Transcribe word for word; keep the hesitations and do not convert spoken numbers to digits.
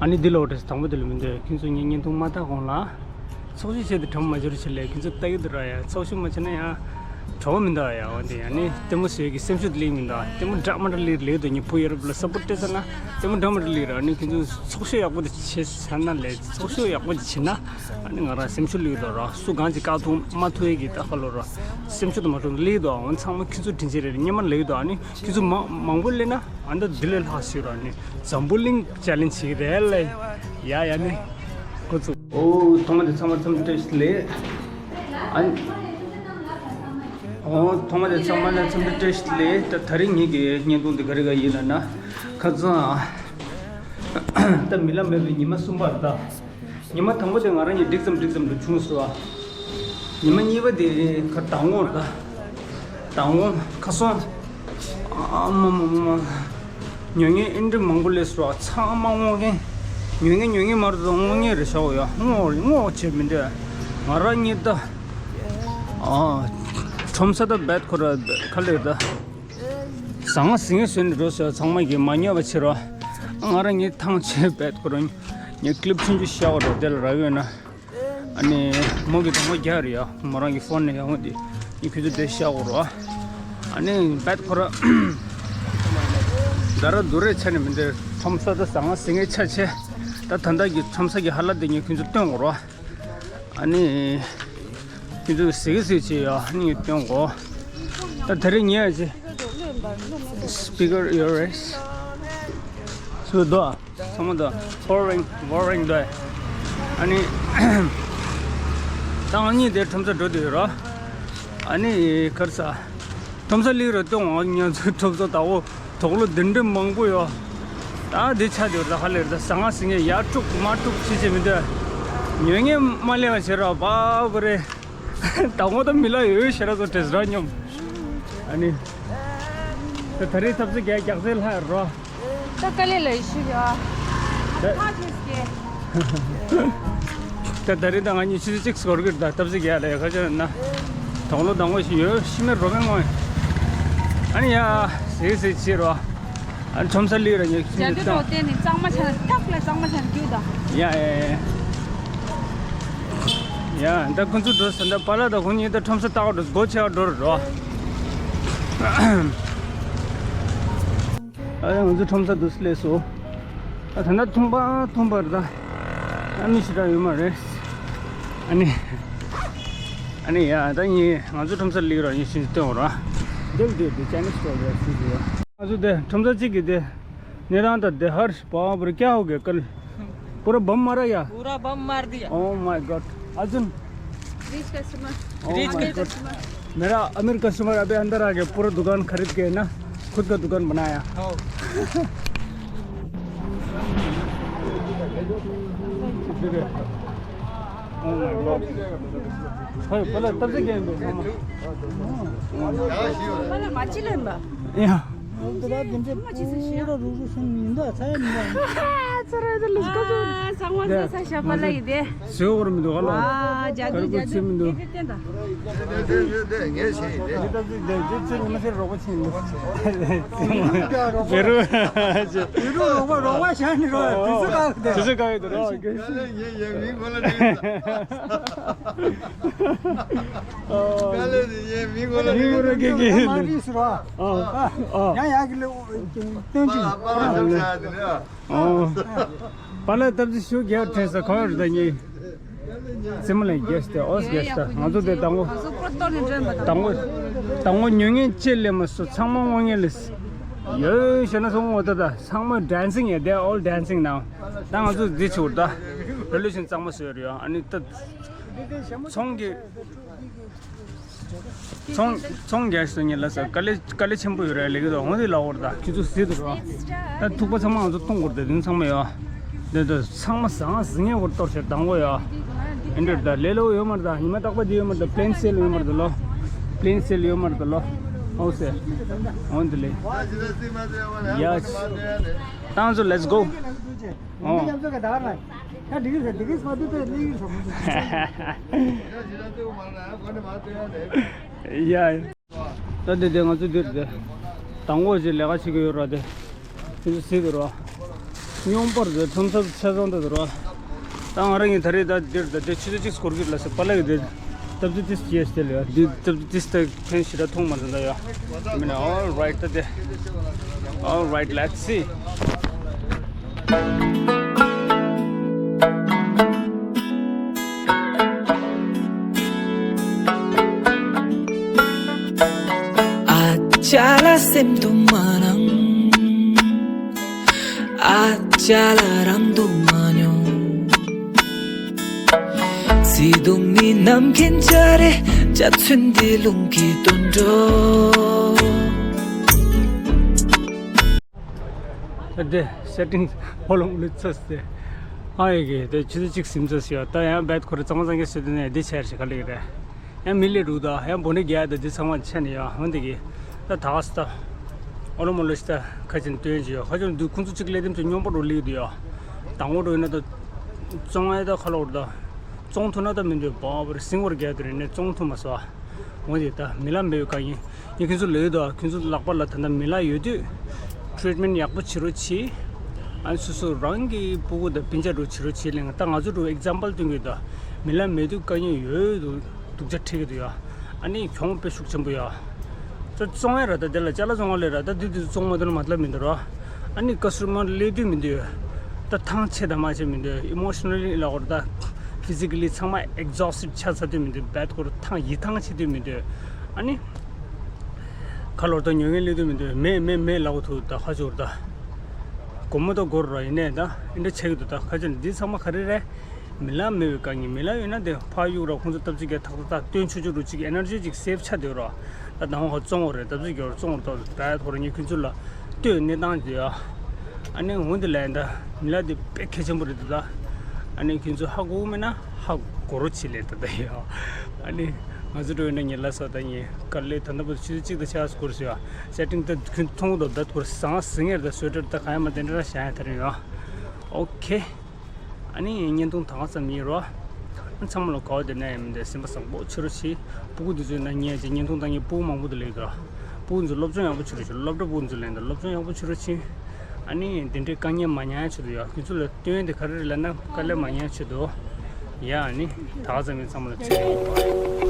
ཨ་ནི་འདི་ལོག་འདྲེས་དང་པོ་དེ་ལ་མི་འདོད། ཁྱོད་ཚོ་ངའི་བརྙན་ཐུང་མ་ལྟ་གོང་ལ་ཚོགས་ཞུགས་བྱས་ཏེ་གྲམ་མ་འབྱོར་ཆེད་ལས་ཁྱོད་ཚོ་ལྟ་གི་འདུག་ར། ཡ་ཚོགས་ཞུགས་མ་བྱས་ན་ཡང་གྲོགས་མི་འདུག་ཡ། འོན་ཏེ་ཡ་ནི་ལྟད་མོ་བཟོས་ཀྱི་སེམས་ཤུགས་སླེབས་མི་འདུག་ལྟད་མོ་འདྲ་མ་འདྲ་སླེབས་རེད་འདུག་ངས་བུ་ཡ་རབས་ལ་སབ་པོར་ཊི་སྤྲད་ཚར་ན་ལྟད་མོ་འདྲ་མ་འདྲ་སླེབས་ར། ཨ་ནི་ཁྱོད་ཚོ་ཚོགས་ཞུགས་ཡག་པོ་དེ་བྱས་ཚར་ན་ལས་ཚོགས་ཞུགས་ཡག་པོ་དེ་བྱས་ན་ཨ་ནི་ང་རང་སེམས་ཤུགས་སླེབས་འདུག་ར། སུ་གང་ཅིག་བཀག་ཐུབ་མ་ཐུབ་ཡས་ཀྱི་ད་ཁ་ལོ་ར་སེམས་ཤུགས་དེ་མ་འཕྲོག་སླེབས་འདུག་འོན་ཚང་མ་ཁྱོད་ཚོ་དྲིན་ཆེན་རེད། སྙན་མ་སླེབས་འདུག་ཨ་ནི་ཁྱོད་ཚོ་མང་མང་པོ་སླེབས་ན། ཨ་ནི་འདི་ལས་ལྷག་ཞིག་ར་ནི་འཛམ་བུ་གླིང་ཆེ་ལེན་ཇི་ཞིག་རེད་ལེ། ཡ་ཡ་ནི་ཁོ་ཚོ། ཨོ་ཐོག་མ་དེ་ཚང་མ་འཚམས་འདྲི་བཀྲ་ཤིས་བདེ་ལེགས། ཨ་ནི་ཨོ་ཐོག་མ་དེ་ཚང་མ་ལ་འཚམས་འདྲི་བཀྲ་ཤིས་བདེ་ལེགས། ད་དེ་རིང་ངེད་ཀྱི་བརྙན་ཐུང་འདི་ག་རེ་ག་ཡིན་ལབ་ན། ཁ་སང་ད་མི་ལ་མེད་པའི་ཉི་མ་གསུམ་པ་རེད་ད། ཉི་མ་དང་པོ་དེ་ང་རང་གཉིས་འགྲིག་ཙམ་འགྲིག་ཙམ་དུ་བྱུང་སོང་བ། ཉི་མ་གཉིས་པ་དེ་ཁ་ཟླ་ངོ་རེད་ད། ཟླ་ངོ་ཁ་སང་། ཨ་མ་མ་མ་མ། ཉོ་མཁན་ཨེ་འདྲ་མང་པོ་སླེབས་སོང་བ། ཚང་མ་སྔོག་མཁན། ཉོ་མཁན་ཉོ་མཁན་མ་རེད་ད། སྔོག་མཁན་རེད་ཤག་ཡ། སྔོག་སྔོག་བྱས་མི་འདྲ། ང་རང་གཉིས་ད། ཨ། ཁྲོམ་ས་ད་རྦད་ཁོ་ར་ག་ལེར་ད། ཟ་ང་ཟིང་ངེ་བཟོས་ནས་འགྲོ་ཟེར། ཚང་མ་གིས་མ་ཉོས་པ་བྱེད་རོགས། ང་རང་ཉིད་ཐང་ཆད་པས་ཁོ་རང་ངས་ཀི་ལིབ་ཆུང་ཆུང་བཞག་རོགས་དེ་ལ་རག་ཡོད་ན། ཨ་ནི་མོ་གི་དང་པོ་རྒྱག་རེད་ཡ། མོ་རང་གི་ཕོན་ནས་ཡོང་དེ་ངས་ཁྱོད་ཚོ་དེ་བཞག་རོགས། ཨ་ནི་རྦད་ཁོ་ར་ད་ར་དུ་རེ་ཆ་ནས་མི་འདིར་ཁྲོམ་ས་ད་ཟ་ང་ཟིང་ངེ་ཆ་ཆེ། ད་ད་ལྟ་གི་ཁྲོམ་ས་གི་ཧ་ལ་དེ་ངས་ཁྱོད་ཚོ་སྟོན་དགོས་རོགས། ཨ་ནི། ཁྱེད་ཚོས་གཟིགས་གཟིགས་བྱེད་ཡ་ནི་སྟོན་གོ། ད་དེ་རིང་ཉལ་ཡ་ཅི། Speaker earrings. སུ་དོ། ཚང་མ་དོ། Boring boring དོ། ཨ་ནི། ད་ང་གཉིས་དེ་ཁྲོམ་ས་འགྲོ་དུས་རོ། ཨ་ནི་གར་ས། ཁྲོམ་ས་ལིག་ར་སྟོན་འོང་། ང་ཚོའི་ཁྲོམ་ས་ད་འོ་དོག་ལོ་འདི་འདྲ་མང་པོ་ཡོད། ད་འདི་ཆ་དེ་ད་ཧ་ལས་ད་ཟ་ང་ཟིང་ངེ་ཡར་དཀྲུག་མར་དཀྲུག་བྱེད་བྱེད་མི་འདོད། ཉོ་མཁན་མ་སླེབས་པ་བྱེད་ར་བ་བ་རེད། ད་འོ་ད་མི་ལ་ཡོད་ཤེས་ར་ཚོ་དྲེས་ར་སྙོམས། ཨ་ནི། ད་ད་རེས་ཐབས་ཚུལ་རྒྱག་རྒྱག་རྩལ་ལྷག་རོ། ད་དཀའ་ལས་ལ་ཡི་ཤི་ཡ། ད་ད་རེས་ད་ང་གཉིས་ཆུ་ཚོད་གཅིག་སྐོར་གྱི་ད་ཐབས་ཚུལ་རྒྱག་ལ་ཡ་ཁ་ཆེ་ན། དོག་ལོ་དང་པོ་ཞིག་ཡོད་ཤི་མེད་རོ་མེད་ངོ་། ཨ་ནི་ཡ། ཟེ་ཟེ་ཆེ་རོ། ཨ་ནི་ཁྲོམ་ས་ལིག་ར་ཉེ་ཤི་མེད་ད། ལྟེ་ནི་གཙང་མ་ཆ་ན་ཐག་ལ་གཙང་མ་ཆ་ན་རྒྱུ་ད། ཡ་ཡ་ཡ། ཡ་ད་ཁོང་ཚོ་འགྲོ་ས་འདྲ་པ་ལ་ད་ཁོང་གཉིས་ད་ཁྲོམ་ས་ལྟ་བ་འགྲོ་སྒོ་ཕྱེ་བ་འགྲོ་རོ། ཨ་ཡ་ང་ཚོ་ཁྲོམ་ས་འདུག་སླེབས་སོ། ཨ་ད་ན་ཐུང་པ་ཐུང་པ་རེད་ད། ཨ་མི་ཞིག་ར་ཡོད་མ་རེད། ཨ་ནི། ཨ་ནི་ཡ་ད་ཡིན་ང་ཚོ་ཁྲོམ་ས་ལིག་ར་ཡིན་ཤིན་ཏུ་སྟོན་ར། འདིར་འདིར་འདི་ཅན་ནི་སི་ཊོར་རེད་ཟེར་གྱི་ཡོད། ང་ཚོ་དེ་ཁྲོམ་ས་གཅིག་གི་དེ། ནི་རང་ད་དེ་ཧར་པ་བར་ཀྱ་ཧོ་གེ་ཀལ། पूरा बम मारा या? पूरा बम मार दिया। Oh my God। Arjun. Rich customer. Oh my God। मेरा अमीर कस्टमर अभी अंदर आ गया, पूरा दुकान खरीद के ना, खुद का दुकान बनाया। हाँ। Oh my God। हाँ, पहले तब से गेम पे। पहले माची लेंबा। या। ཨོ། ཨོ། པ་ལགས་སྟབས་བདེ་ཞུ་རྒྱལ་དྲན་ས་ག་བར་ད་ཉེ། རྩེད་མོ་ལ་རྒྱལ་སྟེ་ཨོ་རྒྱལ་སྟེ་ང་ཚོ་དེ་དང་པོ། དང་པོ། དང་པོ་ཉོ་མཁན་ཅེས་ལས་མ་སོ་ཚང་མ་དངོས་ངན་ལས། ཡོད་ཤེས་ན་སོང་ངོ་ད་ད་ཚང་མ་dancing yeah, they are all dancing now. ད་ང་ཚོ་འདི་ཆུར་ད་revolution གཙང་མ་བཟོས་རེད་ཨ་ནི་ད། ཚོང་གི་ཚོང་ཚོང་རྒྱག་སོང་ཉིན་ལ་ས་དཀའ་ལས་དཀའ་ལས་ཆེན་པོ་ཡོད་རེད་ལས་ཀྱི་འདུག་འོང་དེ་ལ་འོར་ད་ཁྱེད་ཚོ་ཟིན་འདུག་རོགས། ད་ཐུག་པ་ཚང་མ་ང་ཚོ་གཏོང་དགོས་རེད་དེ་ཚང་མ་ཡོད། འདི་འདི་ཚང་མ་ཟང་ཟིང་ངེ་བོར་གཏོར་བྱེད་དང་པོ་ཡོད། ཨེ་འདྲ་ད་ལས་སླ་པོ་ཡོད་མ་རེད་ད་ཉི་མ་རྟག་པ་འདི་ཡོད་མ་རེད་ད་plain sale ཡོད་མ་རེད་ད་ལོ། plain sale ཡོད་མ་རེད་ད་ལོ། ཨོ་སེ། འོང་དེ་ལས། ཡ། ཏང་ཚོ་let's go། ཨོ། ཡ། ད་དེ་དེ་ང་ཚོ་འདིར་དེ། དང་པོ་ཞིག་ལས་ཀ་བྱེད་ཀྱི་ཡོད་ར་དེ། དེ་ཚོ་ཟིན་འདུག་ར། སྙོམས་པར་དེ་ཁྲོམ་ས་ཆ་ཚང་དེ་རོ། ད་ང་རང་གི་ད་རེས་ད་འདིར་ད་དེ་ཆུ་ཚོད་གཅིག་སྐོར་གྱི་ལ་སེ་པ་ལ་གི་དེ་སྟབས་བདེ་ཏིས་ཅེས་དེ་ལ་ཡ་འདི་སྟབས་བདེ་ཏིས་ད་ཕན་ཞེ་དྲག་མཐོང་མ་སོང་ད་ཡ། མིན་ན། All right, ད་དེ། All right, let's see. ཨ་ཅག་ལ་སེམས་དུ་མ་ནང་། ཨ་ཅག་ལ་རང་དུ་མ་མྱོང་། བརྩེ་དུང་ནི་ནམ་མཁའི་འཇའ་རིས། འཇའ་ཚོན་འདི་རླུང་གིས་འདོན་འགྲོ། ད་དེ་སེ་ཊིང་ཧོ་ལོང་ལུས་ཚོད་སྟེ། ཨ་ཡེ་གེ་དེ་ཆུ་ཚོད་གཅིག་ཟིན་ཚོད་ཡོད། ད་ཡང་བེད་ཁོ་རེ་གཙང་མ་གཙང་གེ་སེ་ཊིང་ནས་འདི་ཆེར་ཞིག་ག་ལེ་གི་རེད། ཡང་མི་ལས་རུ་ད་ཡང་བོ་ནི་རྒྱ་ད་འདི་ཚང་མ་ཆེ་ནི་ཡ་ཧོན་དེ་གི། ད་ད་ག་སི་ད་ཨོ་ལོ་མོ་ལོ་ཤི་ད་ཁ་ཅན་སྟོན་གྱི་ཡོད། ཁ་ཅན་འདི་ཁོང་ཚོ་གཅིག་ལས་དེམ་ཚོ་སྙོམས་པོ་རུ་ལི་གི་འདུག་ཡ། དང་པོ་རུ་ཡིན་ན་ད་བཙོང་ཡ་ད་ཁ་ལོ་རུ་ད་བཙོང་ཐུབ་ན་ད་མི་འདུག་བ་བར་སིང་བར་རྒྱ་དེ་རེ་ནས་བཙོང་ཐུབ་མ་སོ། འོ་དེ་ད་མི་ལ་མེད་པའི་དཀའ་ངལ། ངས་ཁྱོད་ཚོ་ལས་ད་ཁྱོད་ཚོ་ལག་པ་ལ་ད་ལྟ་མི་ལ་ཡོད་དུས་ཊི་རིཊ་མེན་ཊི་ཡག་པོ་བྱེད་རོགས་གྱིས། ཨ་སོ་སོ་རང་གི་སྤུ་གུ་དང་སྤུན་ཆ་རུ་བྱེད་རོགས་གྱིས་ལེ། ད་ང་ཚོ་རུ་ཨེག་ཛམ་པལ་སྟོན་གྱི་ད་མི་ལ་མེད་དུས་དཀའ་ངལ་ཡོད་དུ་སྡུག་ཅག་འཕྲད་ཀྱི་འདུག་ཡ། ཨ་ནི་གྱོང་དཔེ་ཤུགས་ཆེན་པོ་ཡ། ད་བཙོང་ཡ་ར་ད་དེ་ལ་ཅ་ལག་བཙོང་བ་ལས་ར་ད་དུས་དུས་བཙོང་མ་ཐུབ་ན་མ་ཐབས་མི་འདུག་ར། ཨ་ནི་ཀ་སུ་མར་སླེབས་དུས་མི་འདུག་ད་ཐང་ཆད་ད་མ་ཆད་མི་འདུག་ཨི་མོ་ཤི་ནལ་ལི་ལ་གོ་ད་ཕི་ཟི་ཀ་ལི་ཚང་མ་ཨེག་ཛོ་སི་ཊི་ཆགས་ཚར་དུས་མི་འདུག་བེད་ཁོ་ར་ཐང་ཡིད་ཐང་ཆད་དུས་མི་འདུག་ཨ་ནི་ཁ་ལོར་ད་ཉོ་མཁན་སླེབས་དུས་མི་འདུག་མེད་མེད་མེད་ལ་གོ་ཐུག་ད་ཁ་ཆུར་ད་སྒོར་མོ་ད་སྒོར་ར་ཡིན་ནས་ད་ཨིན་འདྲ་ཆགས་ཀྱི་འདུག་ད་ཁ་ཆུར་འདི་ཚང་མ་ག་རེ་རེད། མི་ལ་མེད་པའི་དཀའ་ངལ། མི་ལ་ཡོད་ན་དེ་ཕར་གཡུག་རོགས། ཁོང་ཚོ་སྟབས་གཅིག་གི་ཐག་ཐག་ཐག་སྟོན་ཆོག་ཆོག་རུ་གཅིག་ཨེ་ནར་ཇི་གཅིག་སེབ་ཆགས་བསྡད་རོགས། ད་དང་པོ་བཙོང་བ་རེད། སྟབས་གཅིག་གི་བཙོང་བར་ཐོག་ད་ཐོ་རེ་ངས་ཁྱོད་ཚོ་ལ་སྟོན་གནས་སྟངས་དེ་ཡ། ཨ་ནི་འོན་ཏེ་ལན་ད་མི་ལ་དེ་དཔེ་གལ་ཆེན་པོ་རེད་འདུག་ད་ཨ་ནི་ཁྱོད་ཚོ་ཧ་གོ་མེད་ན་ཧ་གོ་རོགས་བྱེད་ལེ་ད་ད་ཡ། ཨ་ནི་ང་ཚོ་འགྲོ་ཡོད་ན་ངས་ལ་ས་ད་ངས་དཀའ་ལས་ད་ལྟ་བར་ཆུ་ཚོད་གཅིག་དང་ཕྱེད་ཀ་སྐོར་སོ་ཡ། སེ་ཊིང་ད་ཁྱོད་མཐོང་གི་འདུག་ད་ཐོ་རེ་ཟང་ཟིང་ངེར་ད་སོས་ཊར་ད་ག་ཡ་མ་དེ་འདྲ་ར་བཞག་ཡ་ད་རེད་ཡ། ཨོ་ཁེ། ཨ་ནི་བརྙན་ཐུང་ད་ག་ཙམ་ཡིན་རོ། ཨ་ཚང་མ་ལ་གོ་བ་དེ་ནས་ཡིན་མིན་དེ་སེམས་པ་བཟང་པོ་བྱེད་རོགས་བྱེད། སྤུ་གུ་དེ་ཚོའི་ནང་ཉལ་ཅིག་བརྙན་ཐུང་ལྟ་མཁན་སྤུ་གུ་མང་པོ་དེ་ལས་འདུག་སྤུ་གུ་ཚོ་སློབ་སྦྱོང་ཡག་པོ་བྱེད་རོགས་བྱེད། སློབ་གྲྭ་སྤུ་གུ་ཚོ་ལས་འདུག་སློབ་སྦྱོང་ཡག་པོ་བྱེད་རོགས་བྱེད། ཨ་ནི་དེ་འདྲའི་དཀའ་ངལ་མ་མྱངས་ཆེད་དུ་ཡ། ཁྱོད་ཚོ་ལ་སྟོན་དེ་ག་རེ་རེད་ལབ་ན་དཀའ་ལས་མ་མྱངས་ཆེད་དུ་ཡ། ཨ་ནི་ད་ག་ཙམ་ཡིན། ཚང་མ་ལ་ཚེ་རིང་ཡོད་པ།